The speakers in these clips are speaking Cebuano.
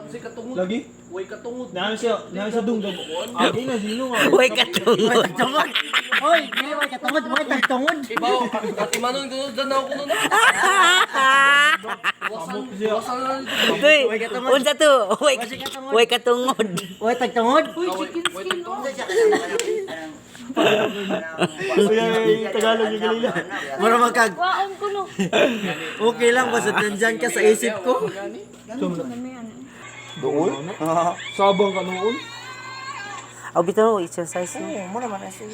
Kasi katungod. Lagi? Way katungod. Naan siya dungdog. Agi na sino nga. Way katungod. Tungod. Hoy, dili way katungod, way tagtungod. Ibaw, ati manon ko danaw ko nun. Wasan, wasan na dito. Tuy, unsa to? Way, way katungod. Way tagtungod. Uy, chicken skin oh. Uy, Tagalog yung galila. Mura magkag. Waon ko no. Okay lang basta nandyan ka sa isip ko. Doon? Sabang ka noon? Aw bitaw exercise no. Oo, mo naman na siya.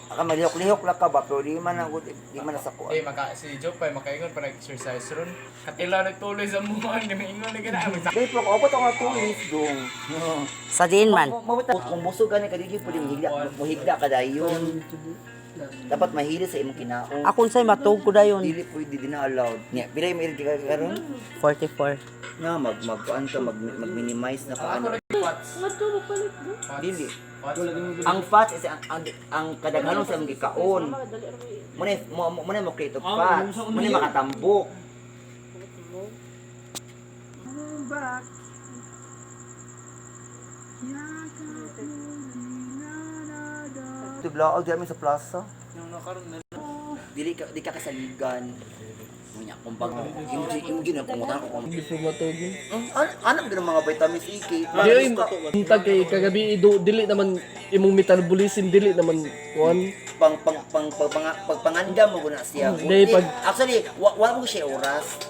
Aka malihok-lihok lang ka ba pero di man ang di man na sa kuan. Eh, maka, si Joe pa, makaingon pa nag-exercise ron. Katila nagtuloy sa mukha, hindi maingon na gana. Dahil po ako to nga 2 weeks dong. Sa diin man. Mabuta kung busog gani ka di pwede mohigla, mohigla ka dayon. Dapat mahili sa imong kinaon. Ako unsay matug ko dayon. Dili pwede di na allowed. Nya, pila yung ka karon? 44. Nga mag magkuan ka mag mag-minimize na ka ano. Ngadto mo palit do. Dili. Ang fats is ang kadaghanon sa imong gikaon. Mo na mo create og fats. Mo na makatambok. Tiblaog di amin sa plaza. Dili ka di ka kasaligan. Munya kumbag imo imo gid ang pangutan ko kung ano gid ang mga vitamins E K. Di ay buntag kay kagabi do dili naman imong metabolism dili naman kuan. Pang pang pang pang, pang pagpanganda mo guna siya. Di, Actually, wa mo siya oras.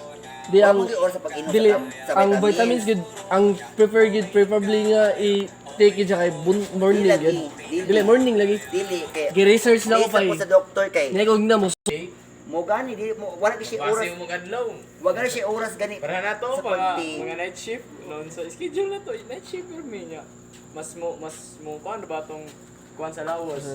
Di Wa ang mo gyud oras sa pag-inom dili sa ang vitamins gid ang prefer gid preferably nga i take it siya kay morning Di lagi, gid. dili. Dili morning lagi. Dili kay Gi-research na ko Based pa ako eh. sa doktor kay Niya kog na mo mo gani di mo wala gyud siya oras. Base yung mga adlaw. Wa gani siya oras gani. Para na to, Sa mga, pagti- mga night shift. Noon sa schedule na to, night shift pero may niya. Mas mo, kuan ba tong kuan sa lawas?